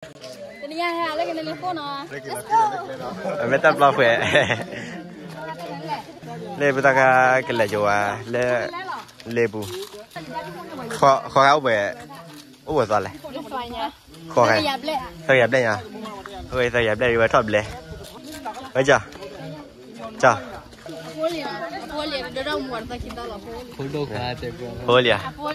တနံၤညါဟဲလၢကနလံၤဖိနီၤ, အမ့ၢ်တၢ်ပျီဖှဲး, လၢပတၢ်ခါကလဲၤကဝၤလၢ လ့ပူၤ, ဃီဃါအိၣ်ပှဲၤ, အိၣ်ပှဲၤသီလဲၣ်, ဃီဃါ, သၢကယၤဘျဲၣ်ညါ, အဝဲသၢကယၤဘျဲၣ် ဝဲထီၣ်ဘျဲၣ်, ဝဲကၠီ, ကၠီ, ဖိလံၤဧါ,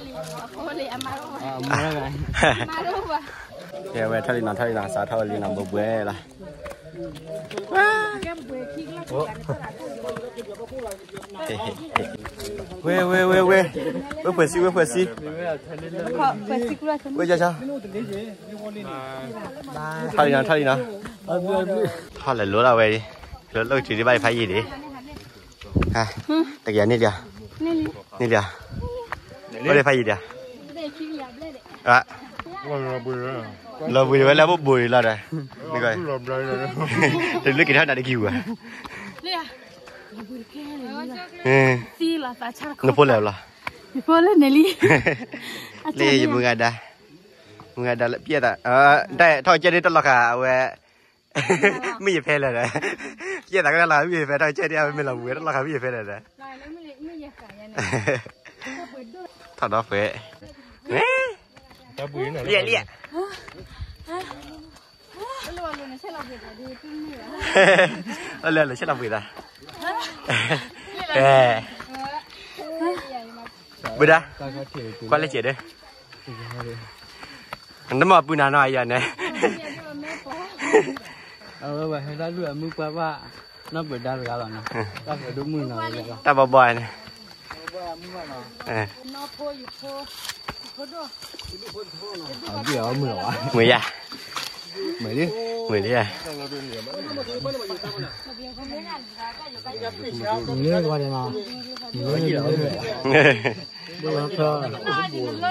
ကဲဝဲထီၣ်လံနီၤ ထီၣ်လံနီၤ စးထီၣ်လံနီၤ ဘှဲဘှဲလီၤ, ဝဲဝဲဝဲဝဲ, ဝဲဖှဲးစံ ဝဲဖှဲးစံ, ဝဲကၠီကၠီ, ထီၣ်လံနီၤ ထီၣ်လံနီၤ, ထီၣ်လဲၤလိလီၤဝဲ, လိၣ်ကထံဒံးဘၣ်ဖးယံာ်ဒံး, တကယၤန့ၣ်လံ, န့ၣ်လံ, အိၣ်လၢဖးယံာ်ဒံး, လီၤဘှံးဝဲလၢဘိၣ်ဘိၣ်လီၤဒီး, တဘျုးက့ၤထီၣ်နၤတကံၢ်ဝဲ, နဖိလဲၣ်လီၤ, လၢယမုၢ်ဂၤဒါ, မုၢ်ဂၤဒါလၢပျဲၢ်သး, တၢ်ထီၣ်ကဲဒ်တၢ်လီၤဃာ်အဝဲ မ့ၢ်ယဖဲလဲၣ်ဒီး, ပျဲၢ်သးကတၢ်လီၤဃာ်မ့ၢ်ယဖဲ ထီၣ်ကဲဒ်အဝဲမ့ၢ်လီၤဘှံးဝဲတၢ်လီၤဃာ်မ့ၢ်ယဖဲလဲၣ်ဒီး, ထီၣ်ဒီးဖှဲး, လံလံ, အလဲၤလၢဆဲလီၤဘှံးသး, ဘုဒၣ်, ကွၢ်လၢစဲးဒီး, နမ့ၢ်ပုၢ်နၤနီၤအံၤန့ၣ်, အဝဲဝဲဟဲတၢ်လူၢ်အမုၢ်ပှၢ်ဘၣ်, နီၢ်ပၢၤဒါတဂၤလီၤနီၤ, တၢ်ပၢၤဒိၣ်မုၢ်နီၤ, တၢ်ဘီဘီန့ၣ်, မုၢ်ယၤ, မုၢ်လံ, မုၢ်လံ, မုၢ်လံ,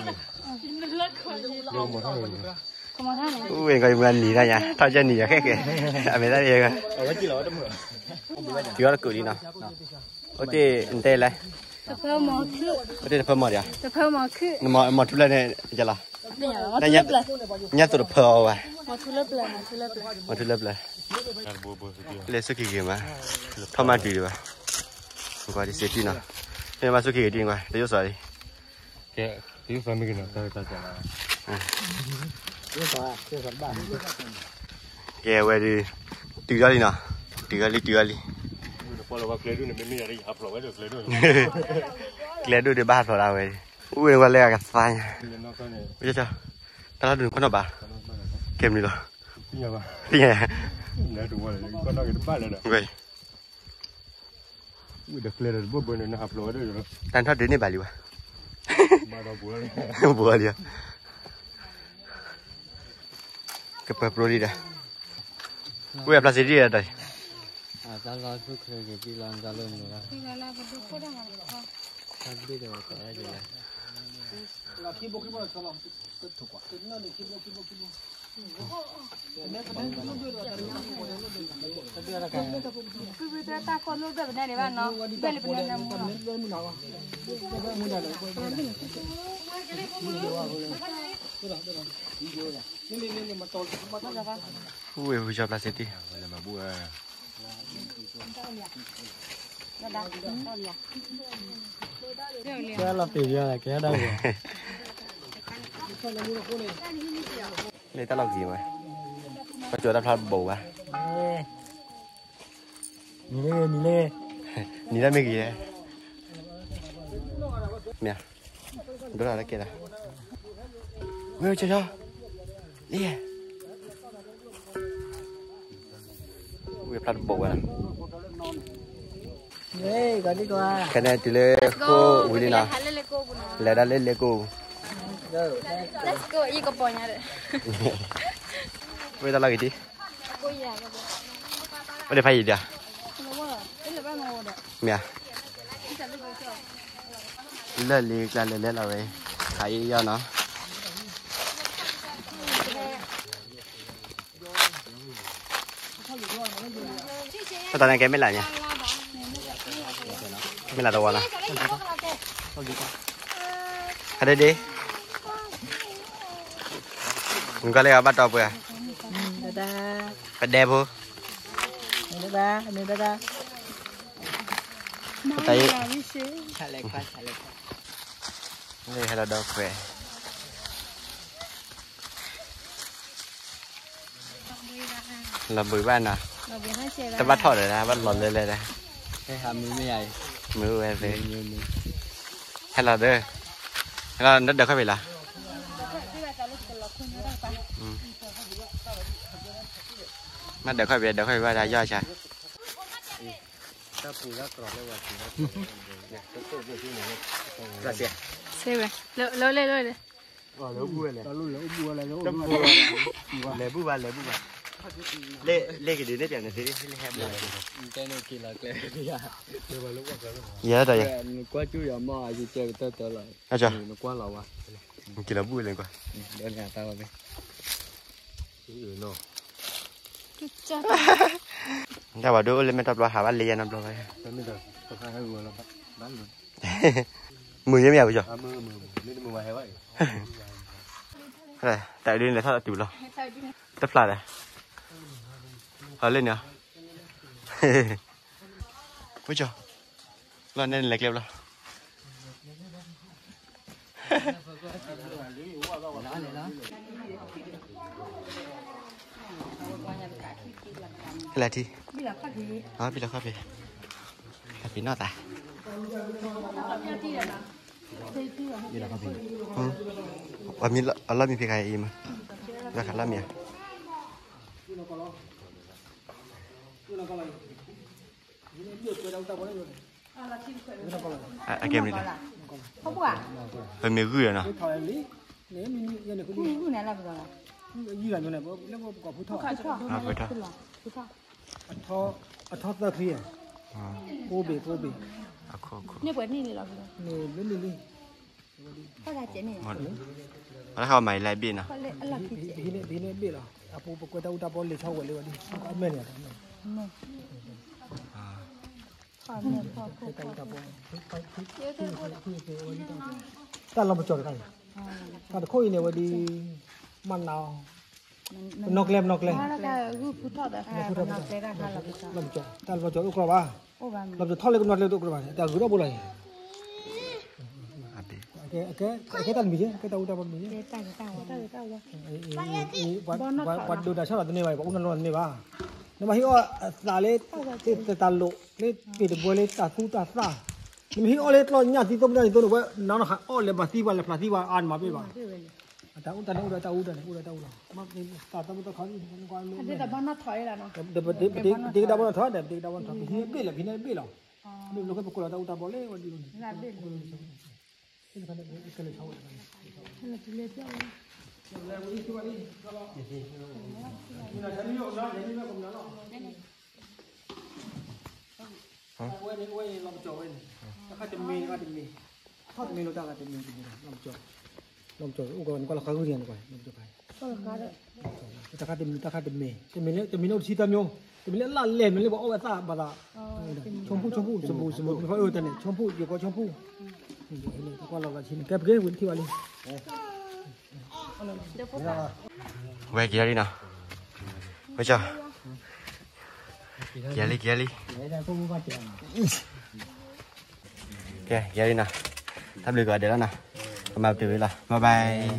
ဝ့ၢ်ကီးယမုၢ်နံၤတၢ်ညါ ထီၣ်ကၢနံၤယၤခဲကဲ, အမဲာ်တၢ်န့ၣ်, တုၤအီၤတကိးလံနီၤ, အိၣ်တ့ၢ်နတဲလဲၣ်, အိၣ်တ့ၢ်တဖၢမီၤဒံး, မီၤထူလၢန့ၣ်, လီၤ, ညါသိးတဖၢအီၤဝဲ, မီၤထူလၢပျၢၤ, လဲၤဆိၣ်က့ၤဂ့ၤမး, ထီၣ်မးတုၤဒံးဘၣ်, ကွၢ်ဒ်စ့တံၢ်နီၤ, မ့ၢ်ဘၣ်ဆိၣ်က့ၤဂ့ၤဒံးကွၢ် တယိၣ်စီၤလံ ကဲဝဲဒုး, တုၤထီၣ်လံနီၤ, တုၤထီၣ်လံ, ကျဲဒိၣ်ဒံးဘၣ်ဟးဖျိးဒၣ်ဝဲ, အိၣ်ဝဲလၢအကသါညါ, တၢ်လီၢ်ဒုးနခီၣ်နီၣ်ဘၣ်, ကဲမနုၤလီၤ, သ့ၣ်ညါ, တၢ်ထီၣ်ဒုးန့ၢ်ဘၣ်လံဘၣ်, ဘိလံ, ကပၢၤပျိလံဒီး, ဝဲအဖျါစ့တံၢ်ဒီး, ဝ့ၢ်ဝံၤကၠီဖျါစ့တံၢ်, ကဲလီၤပ့ၤယီၤ ကဲဒၣ်ဂ့ၤ, မ့ၢ်တၢ်လီၢ်ဂ့ၤမး, ပကၠီတၢ်ဖျါဘိးဘၣ်, နံၤလၢ, နံၤလၢ, နံၤလၢမ့ၢ်ဂ့ၤလဲၣ်, မ့ၢ်, ဒိၣ်ထီၣ်လၢကဲလီၤ, ဝ့ၢ်ကၠီ, လံ, ဝ့ၢ်ဖျါတဘိးဝဲလီၤ, ခဲန့ၣ်တုၤလၢဃိဝံၤလံနီၤ, လဲၤဒၣ်လၢလဲၤကိၣ်, ဝ့ၢ်တၢ်လီၢ်ဂ့ၤဒံး, အိၣ်ဒံးဖးယံၤဒံး, မ့ၢ်ဧါ, လၢလံကျါလဲၤလဲၤလီၤဝဲ, ခးအံၤယီၤနီၤ တၢ်န့ၣ်ကဲမ့ၢ်လၢ်ညါ, မ့ၢ်လၢ်တဝီနီၤ, ဟဲဒ့ဒ့, နကွၢ်လၢအဘၣ်တီပှဲၤဧါ, ပဒဲဖိ, ပတၢ်အံၤ, ဟဲလီၤဒီးခွဲး, လီၤဘှံးဘၣ်နီၤ, တဘၣ်ထီၣ်ဒီး ဘၣ်လီၤလဲလဲဒီး, မုာ်ဝဲသ့, ဟဲလီၤဒီး, ဟဲလီၤဒီး ဒၢးခီၣ်ဖံးလီၤ, မ့ၢ်ဒၢးခီၣ်ဖံး ဒၢးခီၣ်ဖံးဘၣ်တၢ်ယီၢ်ဆါ လဲၤဘူၣ်ဘၣ် လဲၤဘူၣ်ဘၣ်, လဲၤဘူၣ်ဘၣ်လဲၤဘူၣ်ဘၣ်, ယဲဒီးယဲ, ကွၢ်ကၠူၣ်ယၤမီၢ် ယကဲကတၢၢ်တၢၢ်လီၤ, နကွၢ်လီၤဝဲ, နက့ၤလီၤဘူၣ်လဲၤကွၢ်, တၢ်ဝဲဒိၣ်အိၣ်လၢမဲာ်တဘျီ ဟးဘၣ်လ့ယဲနီတဘျီဘၣ်, မုာ်ယဲမ့ၢ်ယၤပယီၤ, တၢ်ဒ်န့ၣ်ထီၣ်တုၤလီၤ, တဖျါဒီး, ဟီလ့ၣ်န့ၣ်, ဝိကၠီ, လီၤနဲန့ၣ်လဲၤကျဲဘျီ ဟဲလၢထံ, ဘံၣ်လီၤခီၣ်ဖံး, ဟဲဖံးနီၢ်သး, အလီၢ်မံဖံးခါအံၤမး, လီၢ်ခါလီၢ်မံဧါ အကဲမနုၤလဲၣ်, ပမ့ၢ်ဂုၢ်ဒီးနီၤ, အထီသၢချံ, ကိးဘ့ၣ်ကိးဘ့ၣ်, အတၢ်ခါမၤအံၤလၢအဘ့ၣ်နီၤ, ဒ်န့ၣ်ဘ့ၣ်လီၤ, အပူၤပကွဲးတၢ်အူတၢ်ပီလံာ်ဆီဝဲလံဝဲဒ်, အမဲာ်န့ၣ် တၢ်လီၤပစီၤတခါအံၤ, တၢ်တခိၣ်အံၤန့ၣ်ဝဲဒ်, မၤနၤအီၤ, ပနီၣ်ကျဲ ပနီၣ်ကျဲ, လီၤပစီၤ, တၢ်လီၤပစီၤအိၣ်ကြီဘၣ်, လီၤပစီၤထီၣ်လၢကနီၣ်ကျဲတအိၣ်ကြီဘၣ်န့ၣ် တၢ်ဂုၤထီၣ်ဘိလီၤအံၤ, အကဲတၢ်တမံၤ, အကဲတၢ်အူတၢ်ပီတမံၤ, ပှၤဒိးတၢ်ဆၢလီၤတန့ၢ်ဘၣ်, ပှၤအိၣ်နီၢ်နီၢ်တန့ၢ်ဘၣ်, နဘၣ်ဟ့ၣ်အီၣ်အသးလၢ, တတၢ်လိာ်, လၢတ့ၢ်တဘှဲလၢတၢ်သူတၢ်သၣ်, နမ့ၢ်ဟ့ၣ်အီၣ်လၢကျီညၣ်သံသိမုၢ်တၢ်သံသိန့ၣ် ဝဲနၤနီၢ်ဟးအီၣ်လဲၤမၤသံပှၤလဲၤဖျးသံပှၤအါနမၤပ့ၢ်ဘၣ်, အတၢ်အိၣ်တၢ်န့ၣ်အိၣ်ဒီးတၢ်အူတၢ်န့ၣ် အိၣ်ဒီးတၢ်အူလီၤ, မ့ၢ်သးတၢ်မုၢ်တၢ်ခီ, ပတ့ကဒါဘီနီၢ်ထီၣ်ဒီး ပတ့ကဒါဘီနီၢ်ထီၣ်, ပဟံးန့ၢ်ဘ့ၣ်လီၤ ပဟံးန့ၢ်ဘ့ၣ်လီၤ, မ့ၢ်ဘျီခဲပကိးလီၤတၢ်အူတၢ်ပီလၢဝဲဒ်န့ၣ်, ဝဲန့ၣ် ဝဲလီၤပစီၤဝဲန့ၣ်, တခါတမ့ၢ်တခါတမ့ၢ်, ထီၣ်တမ့ၢ်လီၤတၢ်ခါတမ့ၢ်တမ့ၢ်လီၤ, လီၤပစီၤ, လီၤပစီၤအိၣ်ကီးနကွၢ်လီၤဃါဂုၢ်န့ၣ်နကွၢ်, လီၤပစီၤခါ, တခါတမ့ၢ် တခါတမ့ၢ်, တမ့ၢ်လၢ တမ့ၢ်လၢအိၣ်တဆံသၢမျိုး, တမ့ၢ်လၢအလၢ်လဲၣ် မ့ၢ်လၢပှၤအီၣ်ဝဲသၣ်ဘၣ်သး, ဆိဖူ ဆိဖူ စဘူၤ စဘူၤ မ့ၢ်ဖဲအၢတၢ်န့ၣ် ဆိဖူ ယိၤကီၤဆိဖူ, ကွၢ်လီၤဘၣ်ဆံးန့ၣ် ကဲပက့ၤဝံၤတထံၣ်ဘၣ်လံ ဝဲက့ၤလီၤလံနီၤ, ဝဲက့ၤ, က့ၤလံ က့ၤလံ, ကဲ က့ၤလံနီၤ, တၢ်ဘျုးကီးဒဲးလီၤနီၤ, ကမၤပတုာ်ဝံၤလီၤ bye bye.